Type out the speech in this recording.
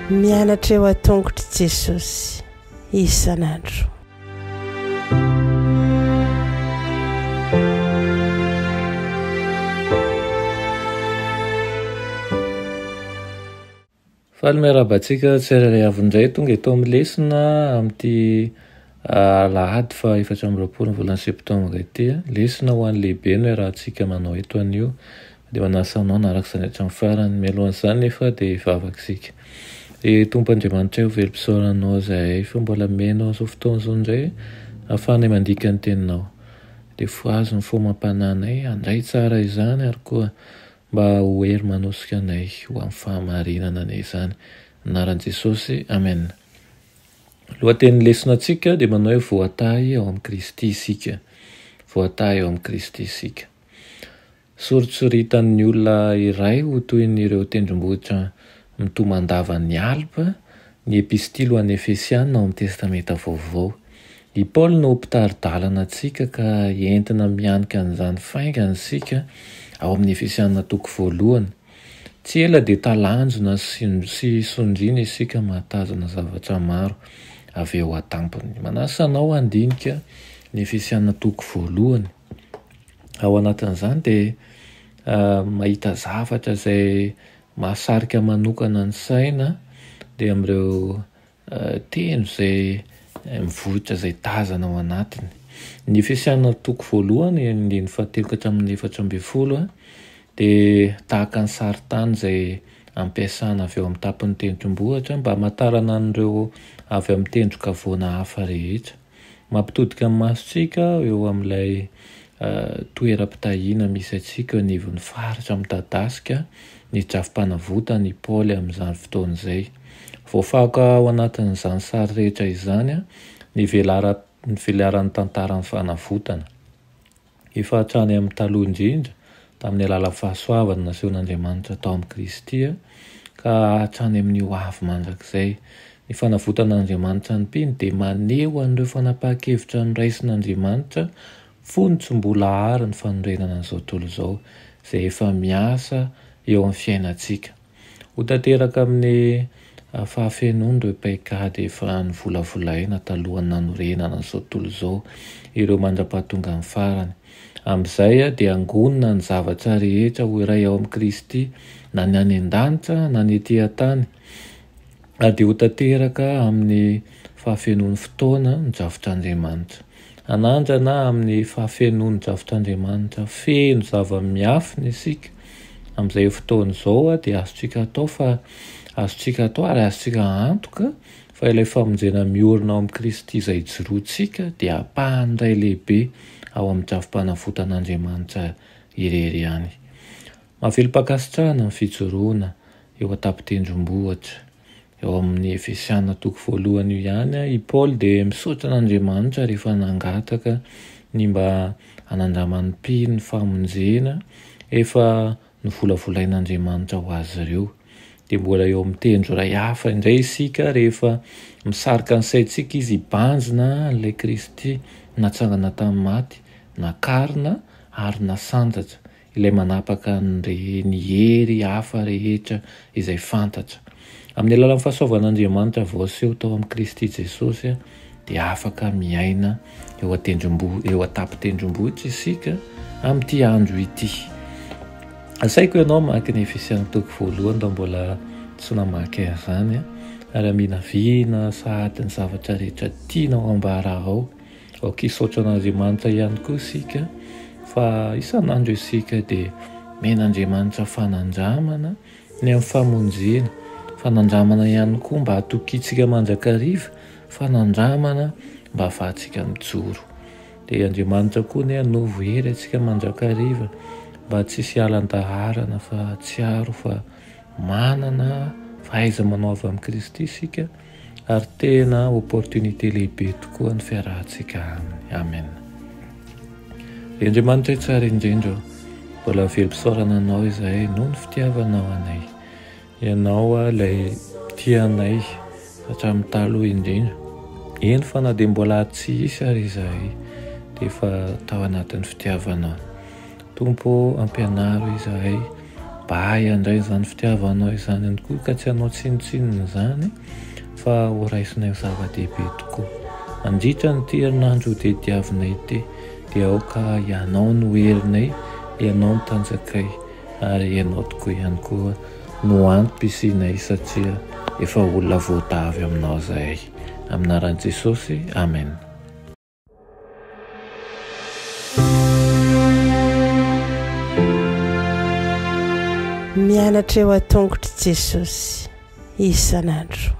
Mianatra eo an-tongotr'i Jesosy isan'andro. Faly miarahaba antsika tsirairay avy indray tonga eto amin'ny lesona amin'ity alahady faha 24 ny volana septambra ity. Lesona ho an'ny lehibe no iarahantsika manao eto anio. Dia manasa anao hanaraka izany hatramin'ny farany. Mialohan'izany nefa dia hivavaka isika. Ry Tompo Andriamanitra o, velom-pisaorana Anao izahay fa mbola omenao izao fotoana izao indray ahafahanay mandika ny Teninao. Dia fohazo ny fo amam-panahinay handray tsara izany ary koa Mba ho hery manosika anay ho amin'ny fahamarinana anie izany. Anaran'i Jesosy, Amen. Lohatenin'ny lesona antsika dia manao hoe voatahy ao amin'i Kristy isika. Voatahy ao amin'i Kristy isika. Soritsoritan'ny olona iray ho toy ny ireo tendrombohitra mitomandavan'ny Alpes ny Epistily ho an'ny Efesiana ao amin'ny Testamenta Vaovao. I Paoly no mpitari-dalana antsika ka entina mianika an'izany faingana isika ao amin'ny Efesiana toko voalohany. Tsy ela dia talanjona sy sondriana isika mahatazana zavatra maro avy eo an-tampony. Manasa anao handinika ny Efesiana toko voalohany. Ao anatin'izany dia mahita zavatra izay mahasarika manokana ny saina dia amin'ireo Teny izay mivoitra izay tazana ao anatiny. Ny Efesiana toko voalohany andininy fahatelo ka hatramin'ny 14 dia tahaka ny sarintany izay ampiasana avy eo amin'ny tampon'ny tendrombohitra mba hamantarana an'ireo avy amin'ny tendron-kavoana hafa rehetra. Mampitodika ny masontsika eo amin'ilay toeram-pitahiana misy antsika eo anivon'ny faritra midadasika ny drafi-panavotana i Paoly amin'izany fotoana izay. Voafaka ao anatin'izany sary rehetra izany ny ny velaran'ny tantaran'ny fanavotana. Efa hatrany amin'ny taloha indrindra, tamin'ny alalan'ny fahasoavana nasehon'Andriamanitra tao amin'i Kristy, ka hatrany amin'ny ho avy mandrakizay. Ny fanavotan'Andriamanitra ny mpino dia maneho an'ireo fanapahan-kevitra noraisin'Andriamanitra fony tsy mbola àry ny fanorenana an'izao tontolo izao, izay efa miasa eo amin'ny fiainantsika. Ho tanteraka amin'ny fahafenoany ireo paikady efa novolavolaina talohan'ny nanorenana an'izao tontolo izao ireo mandra-pahatongan'ny farany. Amin'izay dia hangonina ny zavatra rehetra ho iray ao amin'i Kristy, na ny any an-danitra na ny ety an-tany, ary dia ho tanteraka amin'ny fahafenoan'ny fotoana ny drafitr'Andriamanitra. Hanandrana amin'ny fahafenoan'ny drafitr'Andriamanitra feno zava-miafina isika amin'izay fotoana izao dia azontsika atao fa azontsika atao ary azontsika antoka fa ilay famonjena miorina ao amin'i Kristy izay ijoroantsika dia ampahany iray lehibe ao amin'ny drafi-panavotan'Andriamanitra irery ihany. Mahavelom-pankasitrahana ny fijoroana eo an-tampon-tendrombohitra. Eo amin'ny Efesiana toko voalohany io ihany, i Paoly dia misaotra an'Andriamanitra rehefa nangataka ny mba hanandraman'ny mpino ny famonjena efa novolavolain'Andriamanitra ho azy ireo. Dia mbola eo amin'ny tendro iray hafa indray isika rehefa misarika ny saintsika izy hibanjina an'ilay Kristy natsangana tamin'ny maty, nakarina ary nasandratra. ilay manapaka ny ny hery hafa rehetra izay fantatra. Amin'ny alalan'ny fahasoavan'Andriamanitra voaseho tao amin'i Kristy Jesosy dia afaka miaina eo an-tendrombohitra eo an-tampon-tendrombohitra isika amin'ity andro ity. Asaiko ianao mamaky ny Efesiana toko voalohany raha mbola tsy namaky an'izany ary haminavina sahady ny zavatra rehetra tianao ambara ao. Aoka hisaotra an'Andriamanitra ihany koa isika fa isan'andro isika dia omen'Andriamanitra fanandramana ny amin'ny famonjena, fanandramana ihany koa mba hatokiantsika mandrakariva, fanandramana mba hahafahantsika mijoro. Dia Andriamanitra koa anie hanovo hery antsika mandrakariva mba tsy hisy hialan-daharana fa hahatsiaro fa manana fahaiza-manao avy amin'i Kristy isika. Ary tena opportunité lehibe tokoa ny fiarahantsika aminy. Amen. Ry Andriamanitra tsara indrindra ô, mbola velom-pisaorana Anao izahay noho ny fitiavanao anay. Ianao ilay tia anay hatramin'ny taloha indrindra. Eny fa na dia mbola tsy hisy ary izahay dia efa tao anatin'ny fitiavanao. Tompo ô, ampianaro izahay mba hahay handray izany fitiavanao izany ihany koa ka tsy hanao tsinontsinona izany fa ho raisinay ho zava-dehibe tokoa. Mandritra an'ity herinandro hodiadiavinay ity dia aoka Ianao no herinay, Ianao no tanjakay ary Ianao tokoa ihany koa no antom-pisianay satria efa olona voatavy aminao izahay. Amin'ny anaran'i Jesosy, Amen. Mianatra eo an-tongotr'i Jesosy isan'andro.